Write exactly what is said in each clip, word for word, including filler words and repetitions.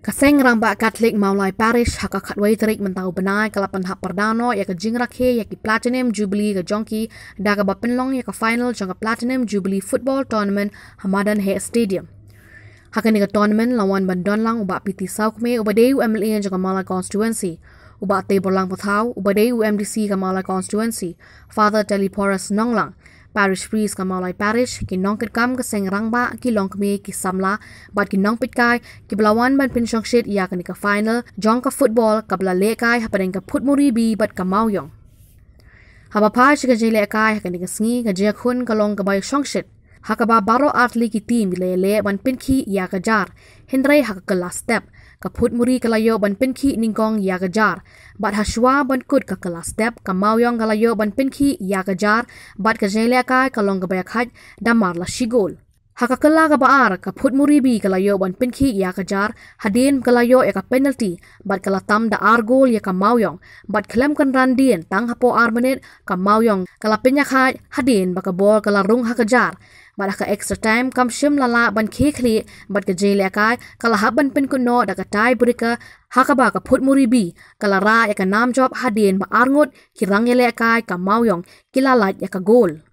Ka Seng Rangbah Katholik Mawlai Parish ha ka khatwei tarik mynta u bnai ka la pynhap pyrda noh ïa ka jingrakhe ïa ki Platinum Jubilee ka jong ki da kaba pynlong ïa ka final jong ka Platinum Jubilee Football Tournament ha Madan Heh Stadium. Ha kane ka tournament la wan ban don lang u Bah P T Sawkmie uba dei u M L A jong ka Mawlai Constituency, u Bah Teiborlang Pathaw uba dei u M D C ka Mawlai Constituency, Father Telephorus Nonglang, Parish Priest ka Mawlai Parish, ki nongkitkam ka Seng Rangbah, ki longkmie, ki samla bad ki nongpeitkai kiba la wan ban pynshongshit ïa kane ka final jong ka football kaba la lehkai hapdeng ka Phutmuri B bad ka Mawïong. Haba phai sha ka jingïalehkai ha kane ka sngi, ka jingïakhun ka long kaba ïashongshit, ha kaba baroh artylli ki team ki la ïaleh ban pynkhih ïa ka jar, hynrei ha ka kylla step ka Phutmuri ka la ïoh ban pynkhih nyngkong ïa ka jar, bad hashwa ban kut ka kylla step ka Mawïong ka la ïoh ban pynkhih ïa ka jar, bad ka jingïalehkai ka long kaba ïakhait da mar la shi gol. Ha ka kylla kaba ar, ka Phutmuri B ka la ïoh ban pynkhih ïa ka jar hadien ba ka la ïoh ïa ka penalty bad ka la tam da ar gol ïa ka Mawïong, bad khlem kynran dien, tang hapoh ar minit ka Mawïong ka la pynïakhait hadien ba ka bol ka la rung ha ka jar. Bad ha ka extra time kam shym la lah ban khie khlieh bad ka jingïalehkai ka la hap ban pynkut noh da ka tie breaker, ha kaba ka Phutmuri B ka la rah ïa ka nam jop hadien ba ar ngut ki rangïalehkai ka Mawïong ki la lait ïa ka gol.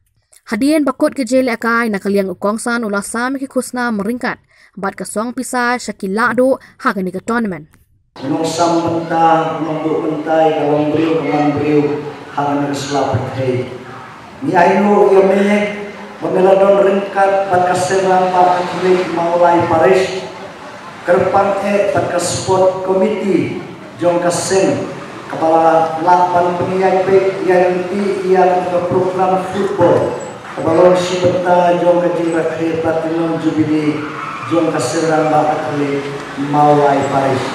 Hadien ba kut ka jingïalehkai, na ka liang u kongsan u la sam ïa ki khusnam ryngkat bad ka song pisa sha ki lahduh ha kane ka tournament. U nongsam bynta, u nongduh bynta ïa ka longbriew ka manbriew ha kane ka sla pyrthei. Ngi ainguh ïa me ba me la don ryngkat bad ka Seng Rangbah Katholik Mawlai Parish, kyrpang eh bad ka sport committee jong ka seng, kaba la lah ban pynïaid beit ïa lynti ïa ka program football kaba long shi bynta jong ka jingrakhe Platinum Jubilee jong ka Seng Rangbah Katholik Mawlai Parish.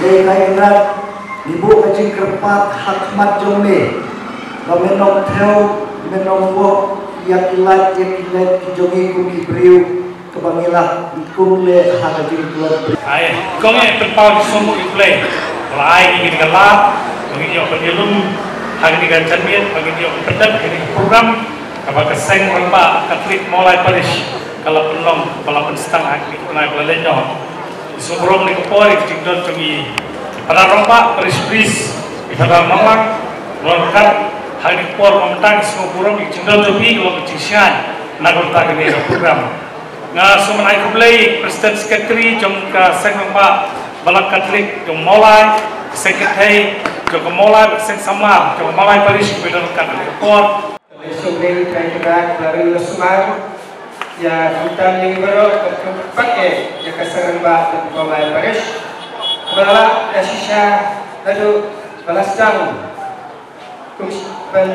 Lei Kynrad, ngi buh ka jingkyrpad ha khmat jong me ba men ym thew, men ym buh ïa ki lait ïa ki lait ki jong ngi kum ki briew, kaba ngi lah kum leh ha ka jingtlot. Ai, kong eh pynpaw jingsngewbha ïa U Blei ba la ai ïa ngi ka lad ba ngin ïoh ban ïalum ha kane ka janmiet, ba ngin ïoh pyndep ïa kane ka program kaba ka Seng Rangbah Katholik Mawlai Parish ka la pynlong, ba la pynsdang ha kane ka bnai ba la leit noh. Ngi sngewburom ïa ka por, ïa ka jingdon jong i Phadar Rangbah, Parish Priest i Phadar Nonglang, ba la ryngkat ha kane ka por. Mynta ngi sngewburom ïa ka jingdon jong phi, ka long ka jingshngaiñ na ka bynta kane ka program. Nga sngewbha ban ai khublei President Secretary jong ka Seng Rangbah Balang Katholik jong Mawlai, Secretary jong ka Mawlai, Seng Samla jong ka Mawlai Parish kiba don ryngkat ha kane ka por. Sngewbha ïa ka rai ka sumar ïa ka bynta ngi baroh, ka kyrpang eh ïa ka Seng Rangbah jong ka Mawlai Parish ba la shisha naduh ba la sdang kum shi, ban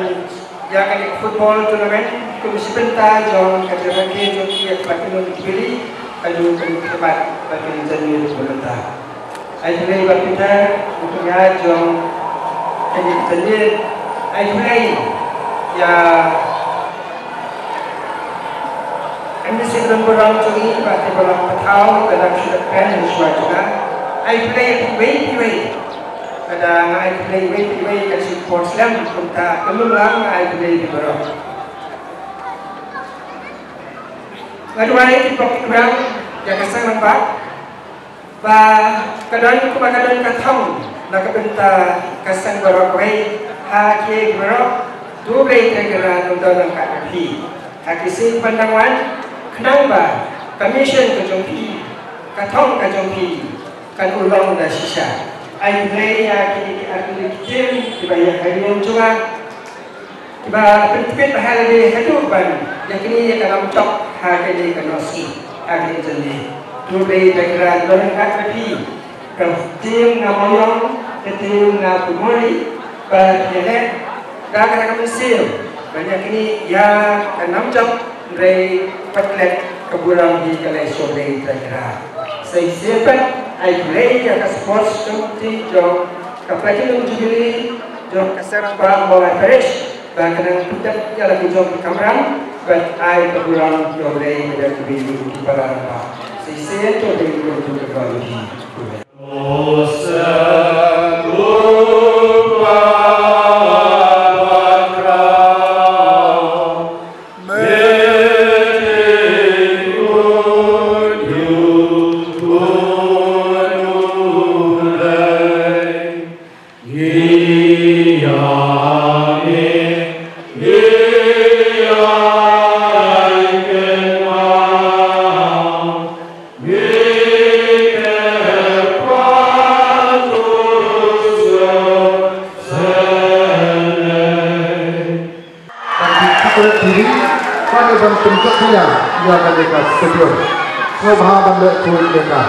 ïa kane ka football tournament kum shi bynta jong ka jingrakhe jong ki ïa ka Platinum Jubilee, ka jong ka jingkhidmat ba ka jong ka jingkhidmat. Ai khublei Bah Peter, u pynïaid jong kane ka jingkhidmat. Ai khublei ïa ka M D C ka don burom jong ngi, Bah Teiborlang Pathaw, ka dang shu dep kren hashwa jong nga. Ai khublei ïa phi wei phi wei. Lada nga ai khublei wei phi wei kan shu por slem, kumta ka mut lang nga ai khublei ïa phi baroh. Nga duwai ïa ki pop ki kbrang ïa ka Seng Rangbah ba ka don kumba ka don ka thong na ka bynta ka seng baroh kawei ha kiei kiei baroh. To U Blei Trai Kynrad un don ryngkat bad phi ha ki sngi ban dang wan, khnang ba ka mission ka jong phi, ka thong ka jong phi kan urlong da shisha. Ai khublei ïa kine ki artylli ki team kiba ïa ka ïing jong nga, kiba pyntbit bha ïa lade haduh ban ïa kine ïa ka lamjop ha kane ka nosngi, ha kane ka jingeh. To U Blei Trai Kynrad un don ryngkat bad phi, ka team na Mawïong, ka team na Phutmuri, ba phi leh da kata ka mynsiem ban ïa kine ïa ka lamjop, hynrei pat klet ka burom hi ka la ïa sngewbha ïa Trai Kynrad. Sa shisien pat ai khublei ïa ka sports committee jong ka Platinum Jubilee jong ka Seng Rangbah Mawlai Parish ba ka dang pyndep ïa la ki jong ki kamram ban ai ka burom ïa U Blei ïa ki para rangbah. Sa shisien to U Blei un kyrkhu ïa phi. Pynjah ïa kane ka stadium. Sngewbha ban leh khuid ïa ka.